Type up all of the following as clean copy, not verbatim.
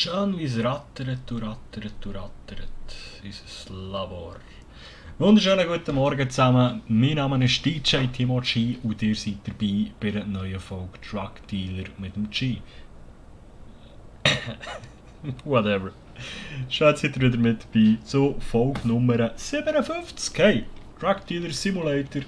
schön wie es rattert und rattert und rattert. Unser Labor. Wunderschönen guten Morgen zusammen. Mein Name ist DJ Timo G und ihr seid dabei bei einer neuen Folge Drug Dealer mit dem G. Whatever. Schön, seid ihr wieder mit dabei zu Folge Nummer 57. Hey, Drug Dealer Simulator.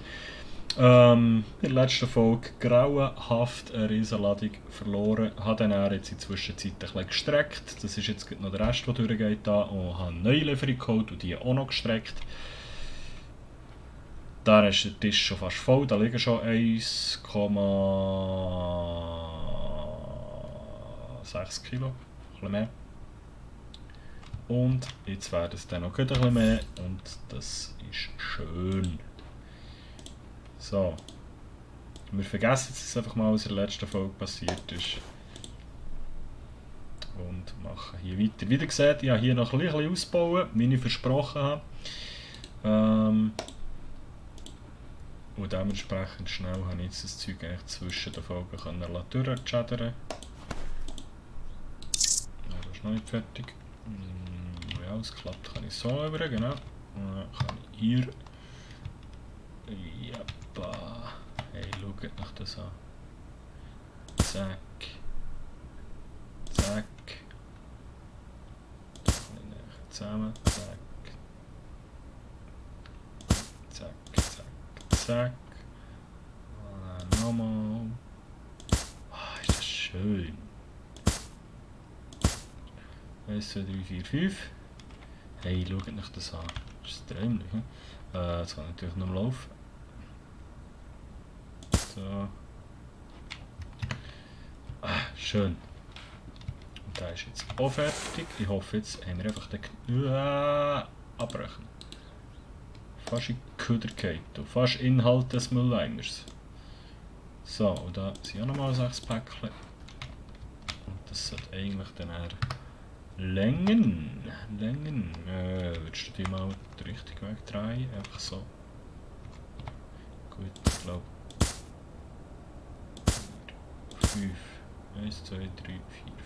In der letzten Folge grauenhaft eine Riesenladung verloren. Habe dann jetzt in der Zwischenzeit ein bisschen gestreckt. Das ist jetzt noch der Rest, der durchgeht da. Und habe eine neue Lieferung geholt und die auch noch gestreckt. Da ist der Tisch schon fast voll. Da liegen schon 1,6 Kilo. Ein bisschen mehr. Und jetzt werden es dann noch ein bisschen mehr. Und das ist schön. So. Wir vergessen jetzt einfach mal, was in der letzten Folge passiert ist. Und machen hier weiter. Wie ihr seht, ich habe hier noch ein bisschen ausbauen, wie ich versprochen habe. Und dementsprechend schnell habe ich jetzt das Zeug eigentlich zwischen den Folgen durchchattern. Das ist noch nicht fertig. Ja, es klappt, kann ich so über, genau. Kann ich hier. Jappa. Hey, schaut euch das an. Zack. Zack. Zusammen. Zack. Zack, zack, zack. Nochmal. Ah, ist das schön. 1, 2, 3, 4, 5. Hey, schaut euch das an. Das ist dämlich. Jetzt kann ich natürlich noch laufen. So. Ah, schön. Und der ist jetzt auch fertig. Ich hoffe, jetzt haben wir einfach den abbrechen. Fast in die Köder gefallen. Fast Inhalt des Mülleimers. So, und da sind auch nochmal 6 Päckchen. Und das sollte eigentlich dann eher Längen. Würdest du die mal den richtigen Weg drehen? Einfach so. Gut, ich glaube. 5. 1, 2, 3, 4,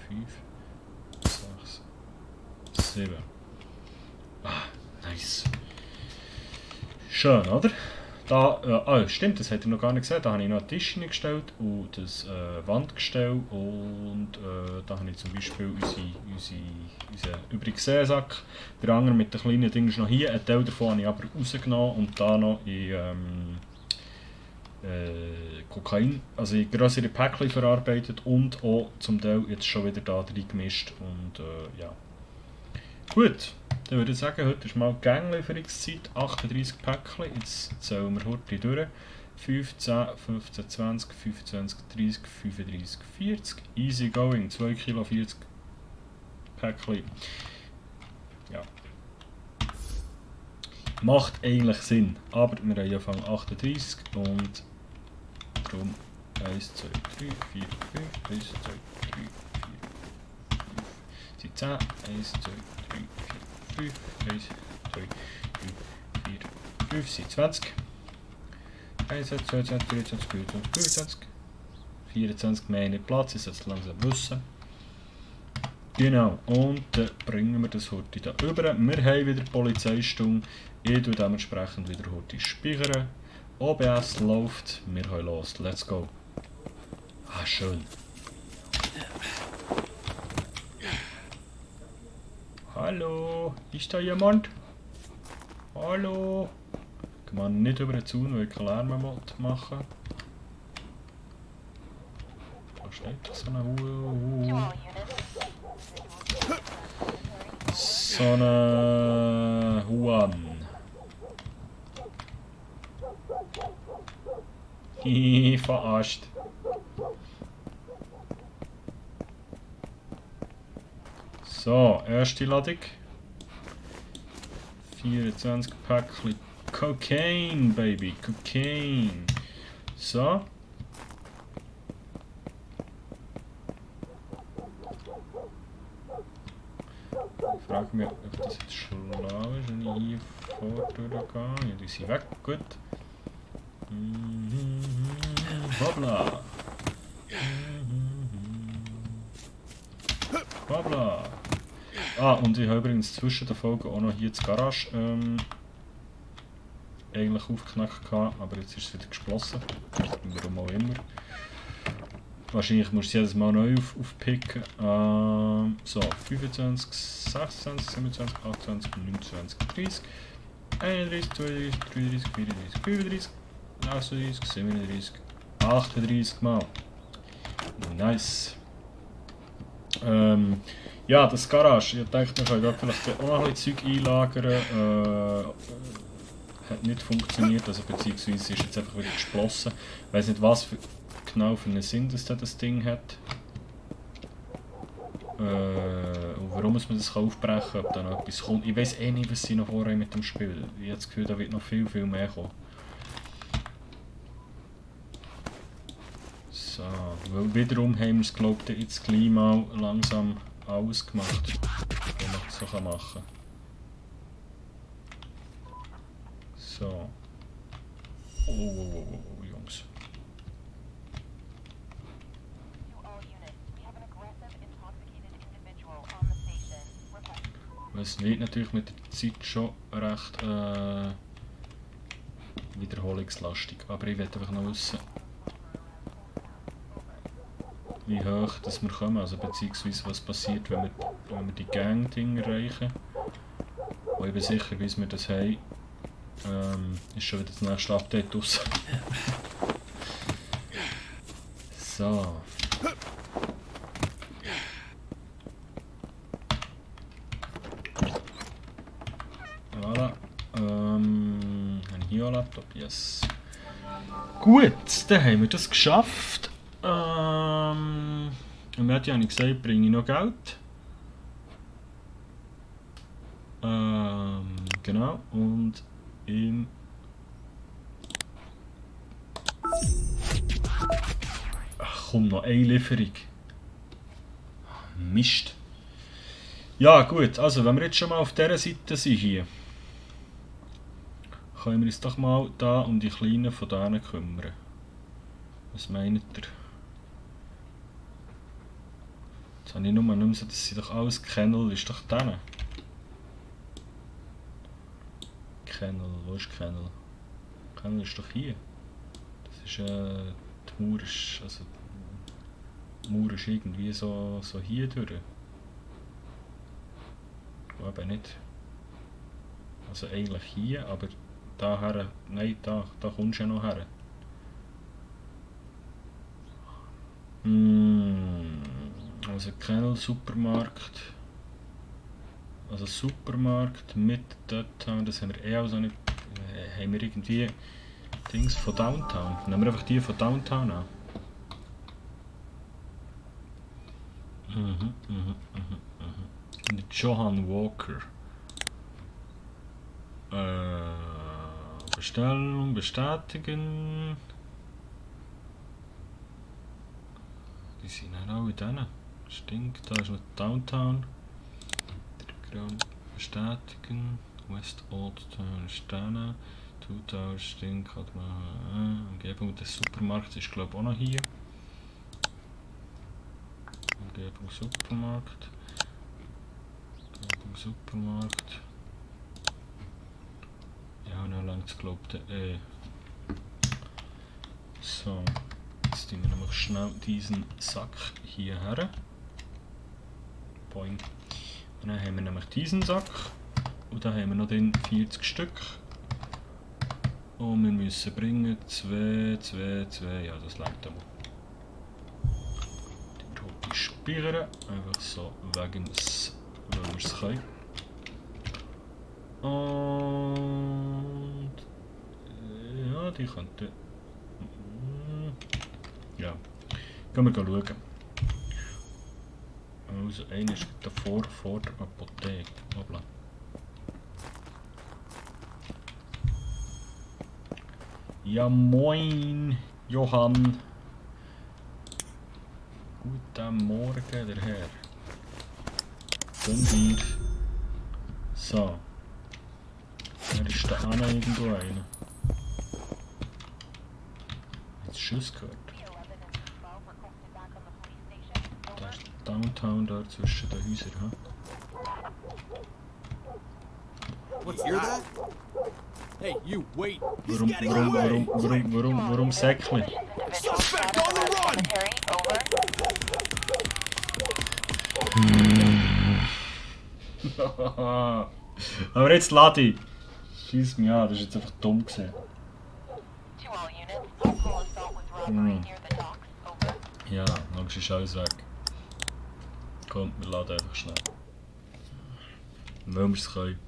5, 6, 7. Ah, nice. Schön, oder? Da, stimmt, das habt ihr noch gar nicht gesehen. Da habe ich noch einen Tisch hingestellt und das Wandgestell. Und da habe ich zum Beispiel unseren übrigen Seesack. Der andere mit den kleinen Dingen ist noch hier. Ein Teil davon habe ich aber rausgenommen und da noch in Kokain, also in grössere Päckchen verarbeitet und auch zum Teil jetzt schon wieder da drin gemischt. Und ja. Gut, dann würde ich sagen, heute ist mal Ganglieferungszeit, 38 Päckchen. Jetzt zählen wir heute durch. 15, 15, 20, 25, 30, 35, 40. Easy going, 2 Kilo 40 Päckchen. Ja. Macht eigentlich Sinn, aber wir haben ja von 38 und darum 1, 2, 3, 4, 5, 1, 2, 3, 4, 5, 10, 1, 2, 3, 4, 5, 1, 2, 3, 4, 5, 20. 1, 2, 23, 24, 25, 25, 24 mehr nicht Platz, ich sollte es langsam wissen. Genau, und dann bringen wir das heute da rüber. Wir haben wieder Polizeistunde. Ich tue dementsprechend wieder heute speichern. OBS läuft, wir können los. Let's go. Ah, schön. Hallo, ist da jemand? Hallo? Kann man nicht über den Zaun, weil ich keinen Lärm machen. Da steht doch so eine so eine Huan. Verarscht. So, erste Ladung. 24 Päckchen Cocaine, Baby. Cocaine. So. Ich frage mich, ob das jetzt schlau ist, wenn ich hier vor durchgehe. Ja, die sind weg, gut. Hoppla. Hoppla. Ah, und ich habe übrigens zwischen den Folgen auch noch hier das Garage eigentlich aufgeknackt gehabt, aber jetzt ist es wieder geschlossen. Warum auch immer. Wahrscheinlich musst du jedes Mal neu aufpicken. So, 25, 26, 27, 28, 29, 30, 31, 32, 33, 34, 35, 36, 37, 38 Mal. Nice. Ja, das Garage. Ich dachte, wir können vielleicht auch noch ein bisschen Zeug einlagern. Hat nicht funktioniert, also beziehungsweise ist jetzt einfach wieder geschlossen. Ich weiß nicht, was genau für einen Sinn das Ding hat. Und warum muss man das aufbrechen, ob da noch etwas kommt. Ich weiß eh nicht, was sie noch vorhaben mit dem Spiel. Ich habe das Gefühl, da wird noch viel mehr kommen. So, weil wiederum haben wir es, glaube ich, jetzt gleich mal langsam alles gemacht, was man so machen kann. So. Oh, Jungs. Es wird natürlich mit der Zeit schon recht wiederholungslastig, aber ich werde einfach noch wissen, wie hoch dass wir kommen, also beziehungsweise was passiert, wenn wir die Gang-Dinge erreichen. Und ich bin sicher, bis wir das haben, ist schon wieder das nächste Update raus. So. Voilà. Ein Hio-Laptop, yes. Gut, dann haben wir das geschafft. Und mir hat ja nicht gesagt, bringe ich noch Geld. Genau, und im Ach komm, noch eine Lieferung. Mist. Ja gut, also wenn wir jetzt schon mal auf dieser Seite sind hier, können wir uns doch mal da um die Kleinen von denen kümmern. Was meint ihr? Jetzt habe ich nur nicht mehr so, das sind doch alles Kennel, ist doch denen. Kennel, wo ist Kennel? Kennel ist doch hier. Das ist die Mauer ist, also die Mauer ist irgendwie so hier durch. Aber nicht. Also eigentlich hier, aber daher, nein, da kommst du ja noch her. Also Kennel Supermarkt. Also Supermarkt mit Downtown, das haben wir eh also nicht. Haben wir irgendwie Dings von Downtown? Nehmen wir einfach die von Downtown an. Johan Walker. Bestellung bestätigen. Die sind dann alle drin. Stinkt, da ist noch Downtown. Bestätigen. West Old Town ist drin. 2000 Stink hat man. Umgebung des Supermarkts ist glaube ich auch noch hier. Umgebung Supermarkt. Umgebung Supermarkt. Ja, dann langt es glaube ich So, jetzt tun wir nämlich schnell diesen Sack hierher. Boing. Und dann haben wir nämlich diesen Sack. Und dann haben wir noch den 40 Stück. Und wir müssen bringen 2, ja das reicht einmal. Die speichern, einfach so wegen es, weil wir es können. Und ja, die könnten. Ja, gehen wir schauen. Also einer ist davor vor der Apotheke. Hoppla. Ja moin, Johann. Guten Morgen, der Herr. Gehen wir. So. Er ist da auch irgendwo einer. Jetzt Schuss gehört. Da ist Downtown da zwischen den Häusern. Hm? What's that? Hey, you, wait. He's Warum, getting warum, away! warum Säckchen? Suspect on the run! Aber jetzt lade ich. Scheiss mich an, das ist jetzt einfach dumm gewesen. Ja, logisch ist alles weg. Komm, wir laden einfach schnell. Weil wir es können.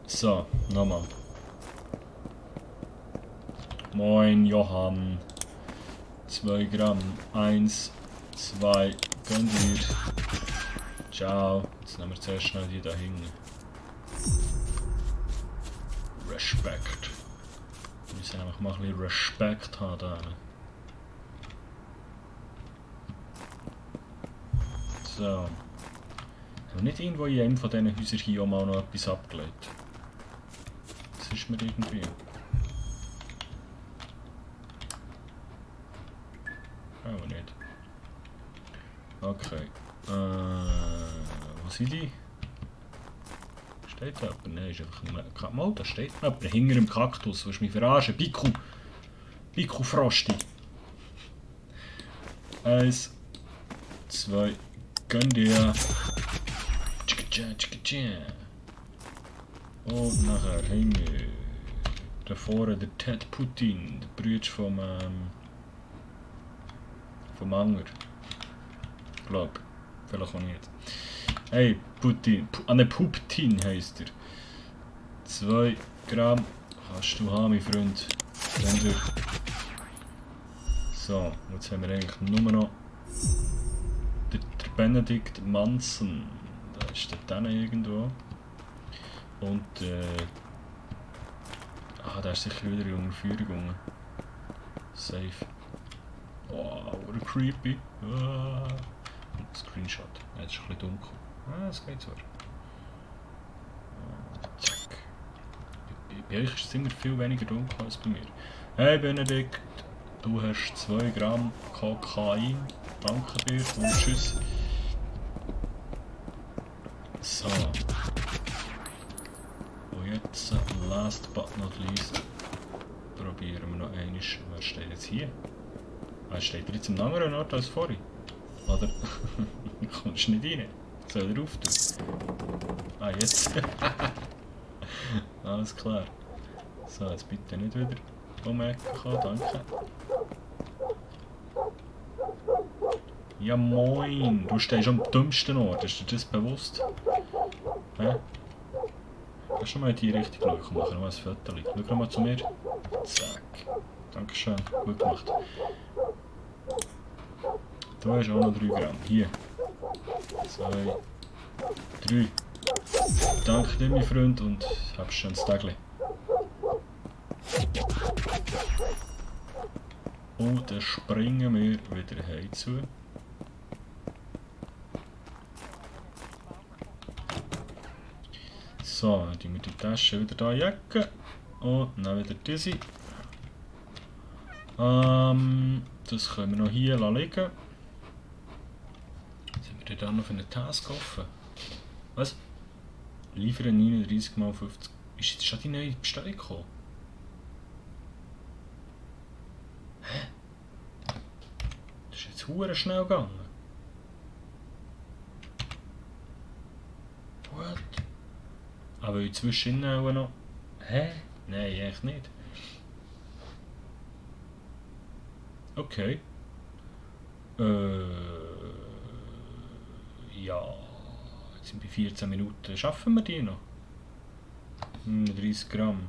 So, nochmal. Moin Johann. 2 Gramm. 1, 2. Gönnt ihr. Ciao. Jetzt nehmen wir zuerst schnell die da hinten. Respekt. Wir müssen einfach mal ein bisschen Respekt haben da. So. Haben wir nicht irgendwo in einem von diesen Häusern hier auch mal noch etwas abgelegt? Das ist mir irgendwie. Auch nicht. Okay. Wo sind die? Steht da jemand? Nein, ist einfach mal, da steht jemand hinter dem Kaktus. Willst du mich verarschen? Biku! Biku Frosti! 1, 2, gönn dir! Und nachher haben wir da vorne der Ted Putin, der Bruder vom Anger. Ich glaube, vielleicht auch nicht. Hey, Putin, Putin heisst er. 2 Gramm kannst du haben, mein Freund. Dann durch. So, jetzt haben wir eigentlich nur noch der Benedikt Manson. Da ist der dann irgendwo. Und der ist sicher wieder in Unterführung. Safe. Wow, what creepy. Screenshot. Ja, jetzt ist ein bisschen dunkel. Es geht so. Zack. Bei euch ist es immer viel weniger dunkel als bei mir. Hey Benedikt, du hast 2 Gramm Kokain. Danke dir und tschüss. So. Und jetzt, last but not least, probieren wir noch einmal. Was steht jetzt hier? Steht er jetzt im anderen Ort als vorhin? Oder? Kommst du nicht rein? Soll er auftun? Jetzt. Alles klar. So, jetzt bitte nicht wieder um die Ecke kommen, danke. Ja moin, du stehst am dümmsten Ort, ist dir das bewusst? Hä? Kannst du mal in die Richtung schauen? Komm, machen wir mal ein Foto. Schau mal zu mir. Zack. Dankeschön, gut gemacht. Du hast auch noch 3 Gramm. Hier. 2, 3. Danke dir, mein Freund, und hab ein schönes Tagli. Und dann springen wir wieder heim zu. So, dann tun wir die Tasche wieder da in die Jacke. Und dann wieder diese. Das können wir noch hier liegen. Sind wir dann noch für eine Task offen? Was? Liefern 39 mal 50. Ist jetzt schon die neue Bestellung gekommen? Hä? Das ist jetzt hure schnell gegangen. What? Aber inzwischen auch noch. Hä? Nein, eigentlich nicht. Okay. Ja. Jetzt sind wir 14 Minuten. Schaffen wir die noch? 39 Gramm.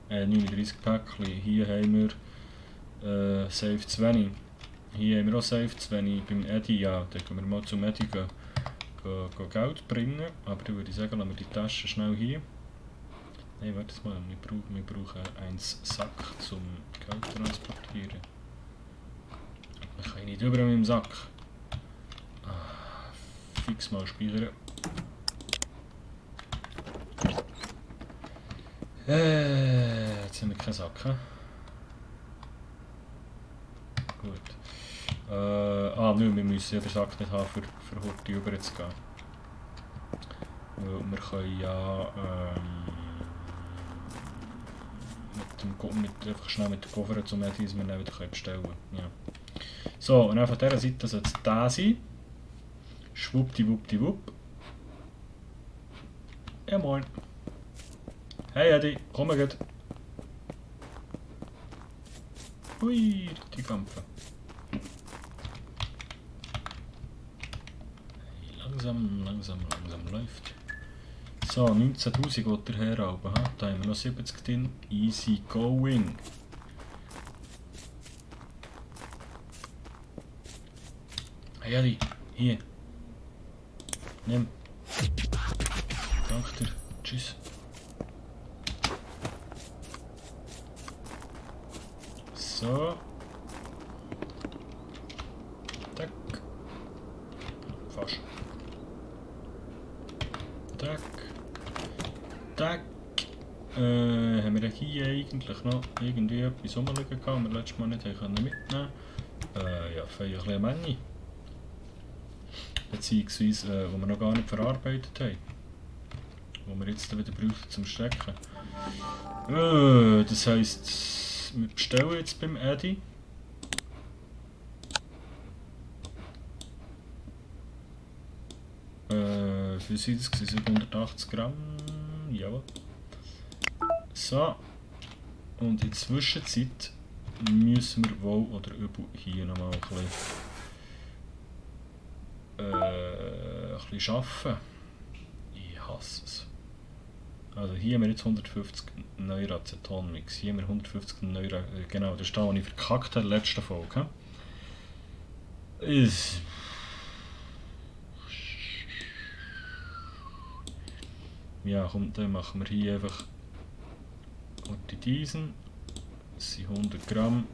39 Päckchen. Hier haben wir Safe 20. Hier haben wir auch Safe 20 beim Eddie. Ja, dann können wir mal zum Eddie gehen. Geld bringen, aber dann würde ich sagen, lassen wir die Tasche schnell hier. Nein, warte mal, wir brauchen einen Sack zum Geld transportieren. Ich kann nicht über mit dem Sack. Fix mal speichern. Jetzt Jetzt haben wir keinen Sack, he? Gut. Nö, wir müssen ja den Sack nicht haben, für heute rüber zu gehen. Weil wir können ja einfach schnell mit dem Koffer zum Eddie, dass wir dann wieder bestellen können. Ja. So, und dann von dieser Seite sollte es da sein. Schwuppdiwuppdiwupp. Ja moin. Hey Eddie, komm mal gut. Hui, die Kampfe. Langsam läuft. So, 19'000 geht der Herr oben. Da haben wir noch 70 drin. Easy going. Hey Eddie, hier. Nimm. Danke dir. Tschüss. So. Tack. Fast. Tack. Tack. Haben wir hier eigentlich noch irgendwie etwas rumliegen gehabt, wir letztes Mal nicht mitnehmen konnten? Ja, vielleicht eine Menge. Beziehungsweise, die wir noch gar nicht verarbeitet haben. Die wir jetzt wieder brauchen zum Strecken. Das heisst, wir bestellen jetzt beim Eddie. Wie sind das? 180 Gramm. Jawohl. So. Und in der Zwischenzeit müssen wir wohl oder übel hier nochmal ein bisschen arbeiten. Ich hasse es. Also hier haben wir jetzt 150 Neuracetonmix. Hier haben wir 150 genau, das ist da, wo ich verkackt habe in der letzten Folge. Ist... Ja, komm, dann machen wir hier einfach diesen. Das sind 100 Gramm.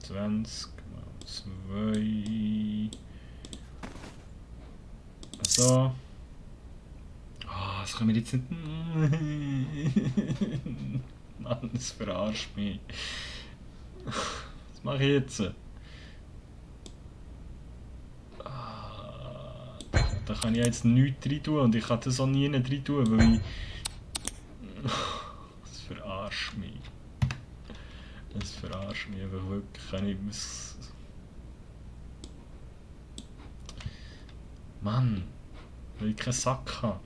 20 mal 2. So. Das können wir jetzt nicht. Mann, das verarscht mich. Was mache ich jetzt? Da kann ich jetzt nichts rein tun und ich kann das auch nie rein tun, weil ich... Das verarscht mich. Das verarscht mich einfach wirklich. Kann ich... Mann, weil ich keinen Sack habe.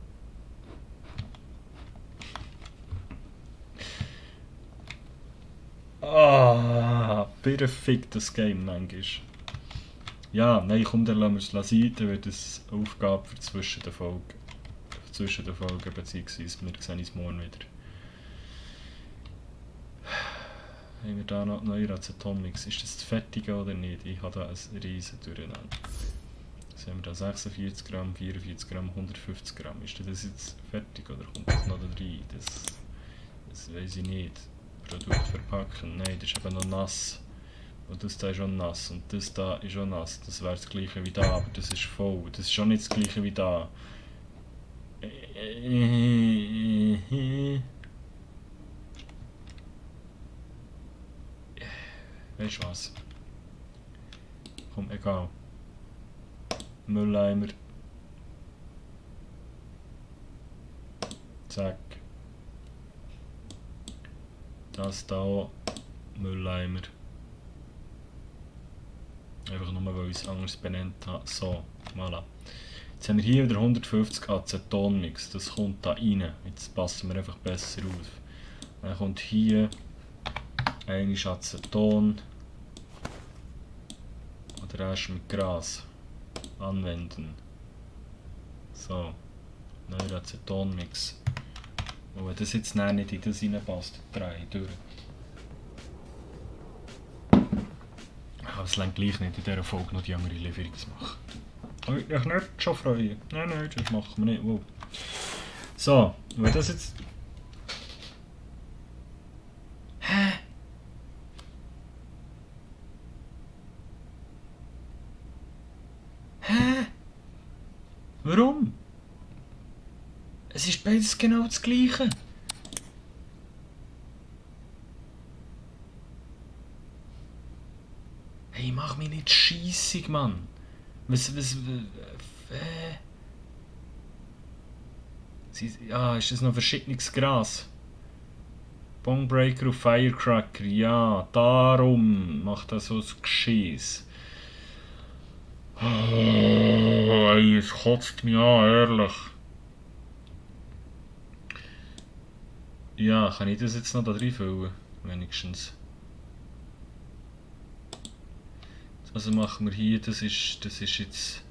Perfekt das Game manchmal. Ja, nein, komm, dann lassen wir es sein, dann wird es eine Aufgabe für zwischen den Folgen. Beziehungsweise wir sehen uns morgen wieder. Haben wir da noch Neuracetonmix? Ist das fertig oder nicht? Ich habe da ein riesen Durcheinander. Jetzt haben wir da 46 Gramm, 44 Gramm, 150 Gramm. Ist das jetzt fertig oder kommt das noch da rein? Das weiß ich nicht. Produkt verpacken? Nein, das ist eben noch nass. Und das da ist auch nass und das da ist auch nass. Das wäre das gleiche wie da, aber das ist voll. Das ist schon nicht das gleiche wie da. Weißt du was? Komm, egal. Mülleimer. Zack. Das da. Mülleimer. Einfach nur, weil ich es anders benannt habe. So, voilà. Jetzt haben wir hier wieder 150 Acetonmix. Das kommt da rein. Jetzt passen wir einfach besser auf. Dann kommt hier eine Aceton. Und der Rest mit Gras. Anwenden. So. Neuer Acetonmix. Und wenn das jetzt nicht in das reinpasst, drehe ich durch. Aber es reicht gleich nicht, in dieser Folge noch die andere Lieferung zu machen. Aber ich nicht schon freuen. Nein, das machen wir nicht. Wow. So, wenn das jetzt... Hä? Hä? Warum? Es ist beides genau das Gleiche. Hey, mach mich nicht scheissig, Mann. Was. Ja, ist das noch verschiedenes Gras? Bongbreaker und Firecracker, ja, darum macht das so ein Geschiss. Oh, ey, es kotzt mich an, ehrlich. Ja, kann ich das jetzt noch da reinfüllen? Wenigstens. Also machen wir hier, das ist jetzt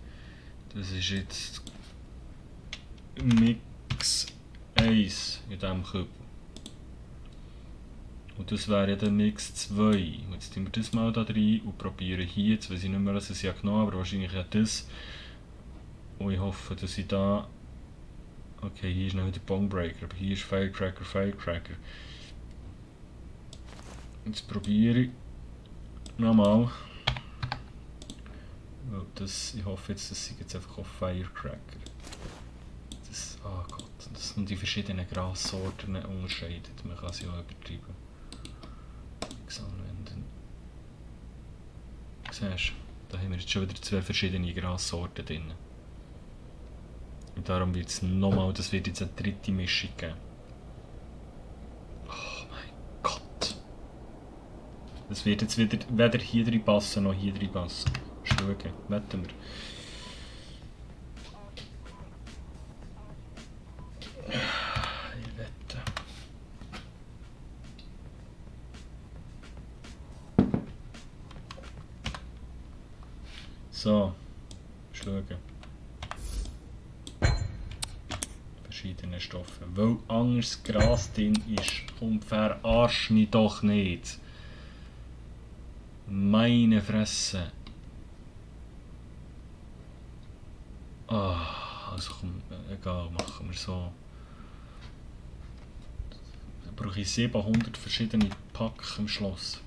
Mix 1 in diesem Kübel. Und das wäre ja der Mix 2. Jetzt tun wir das mal da rein und probieren hier, jetzt weiß ich nicht mehr, was ich genommen habe, aber wahrscheinlich ja das. Und ich hoffe, dass ich da... Okay, hier ist noch wieder Bongbreaker, aber hier ist Firecracker. Jetzt probiere ich nochmal. Ich hoffe jetzt, dass ich jetzt einfach auf Firecracker. Oh Gott, das sind die verschiedenen Grassorten unterscheidet. Man kann sie auch übertreiben. Anwenden. Siehst du, da haben wir jetzt schon wieder 2 verschiedene Grassorten drin. Und darum wird es nochmal, das wird jetzt eine dritte Mischung geben. Oh mein Gott. Das wird jetzt wieder weder hier drin passen, noch hier drin passen. Schauen, wetten wir. Ich wette. So, schauen. Verschiedene Stoffe. Weil anderes Gras drin ist. Komm, verarsch mich doch nicht. Meine Fresse. Also komm, egal, machen wir so. Da brauche ich 700 verschiedene Pack am Schluss.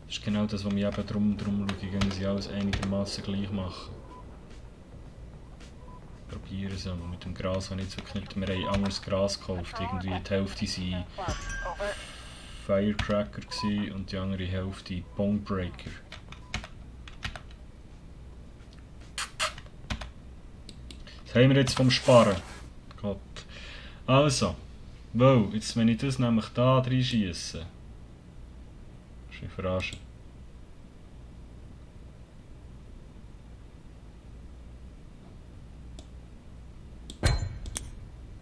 Das ist genau das, was mich eben drum schaue, wenn sie alles einigermaßen gleich machen. Probieren es aber mit dem Gras, habe ich jetzt wirklich nicht. Wir haben anderes Gras gekauft. Irgendwie die Hälfte waren Firecracker und die andere Hälfte Bongbreaker. Was haben wir jetzt vom Sparen? Gott. Also, jetzt wenn ich das nämlich da reinschiesse. Das ist eine Verarsche.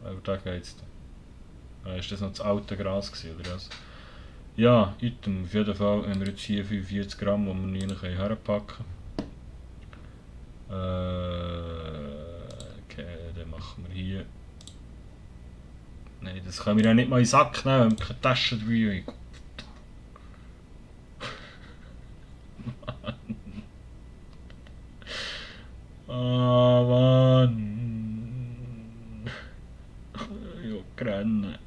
Aber da geht's. Ist das noch das alte Gras gewesen, oder was? Ja, Item. Auf jeden Fall haben wir jetzt hier 45 Gramm, die wir nicht herpacken können. Okay, dann machen wir hier. Nein, das können wir ja nicht mal in den Sack nehmen, wenn wir keine Tasche dabei haben. Ah, Mann. Ja, rennen.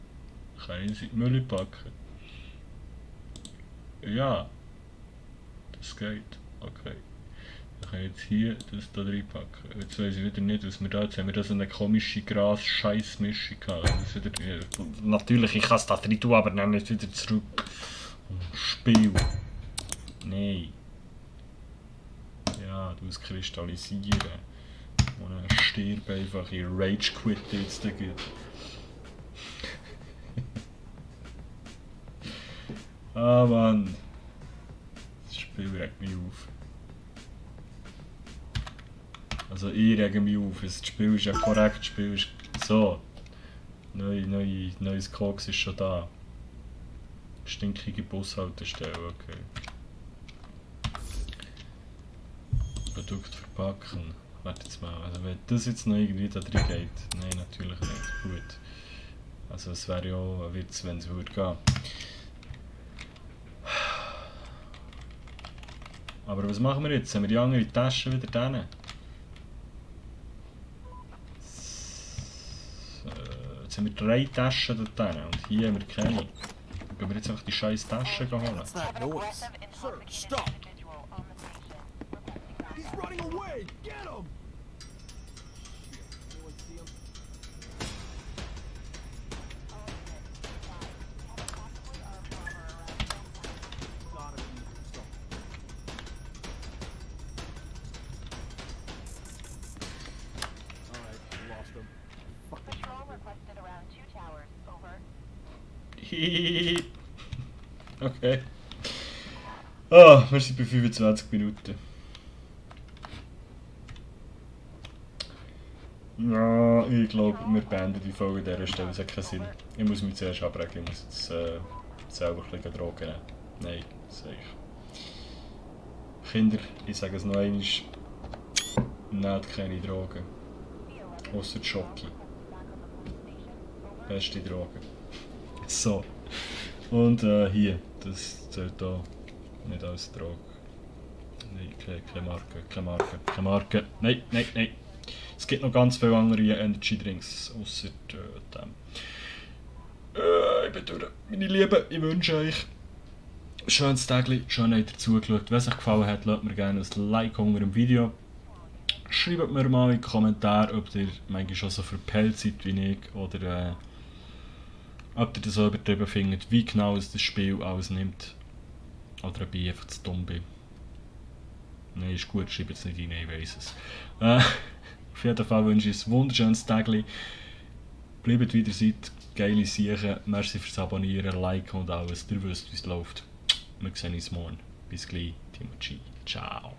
Kann ich sie in die Mülle packen? Ja. Das geht. Okay. Ich kann jetzt hier das da reinpacken. Jetzt weiss ich wieder nicht, was wir da jetzt haben. Wir da so eine komische Gras-Scheiß-Mischung gehabt. Natürlich, ich kann es da drin tun, aber dann ist es wieder zurück. Spiel. Nein. Ja, du musst kristallisieren. Und dann stirb einfach in Rage Quit jetzt da geht. Ah Mann. Das Spiel regt mich auf. Also ich rege mich auf. Das Spiel ist ja korrekt. Das Spiel ist so. Neues Koks ist schon da. Stinkige Bushaltestelle, okay. Produkt verpacken. Warte jetzt mal, also wenn das jetzt noch irgendwie da drin geht. Nein, natürlich nicht. Gut. Also es wäre ja auch ein Witz, wenn es würde gehen. Aber was machen wir jetzt? Haben wir die andere Tasche wieder drin? Jetzt haben wir 3 Taschen da drin und hier haben wir keine. Gehen wir jetzt einfach die scheiß Taschen holen. What's that noise? Sir, stop! He's running away! Get him! Okay. Ah, wir sind bei 25 Minuten. Ja, ich glaube, wir beenden die Folge an dieser Stelle. Es hat keinen Sinn. Ich muss mich zuerst abbrechen. Ich muss jetzt selber ein bisschen Drogen nehmen. Nein, sage ich. Kinder, ich sage es noch einmal. Nehmt keine Drogen. Ausser Schoki. Beste Drogen. So. Und hier. Das zählt hier nicht als Droge. Nein, keine Marke. Nein. Es gibt noch ganz viele andere Energy Drinks, ausser dem. Ich bin durch. Meine Lieben, ich wünsche euch ein schönes Tag, schön habt ihr zugeschaut. Wenn es euch gefallen hat, lasst mir gerne ein Like unter dem Video. Schreibt mir mal in die Kommentare, ob ihr manchmal schon so verpellt seid wie ich oder ob ihr das so übertrieben findet, wie genau es das Spiel alles nimmt. Oder ob ich einfach zu dumm bin. Nein, ist gut, schreibt es nicht rein, ich weiss es. Auf jeden Fall wünsche ich ein wunderschönes Tag. Bleibt wie ihr seid, geile Sachen. Merci fürs Abonnieren, Liken und alles. Ihr wisst, wie es läuft. Wir sehen uns morgen. Bis gleich, Timochi. Ciao.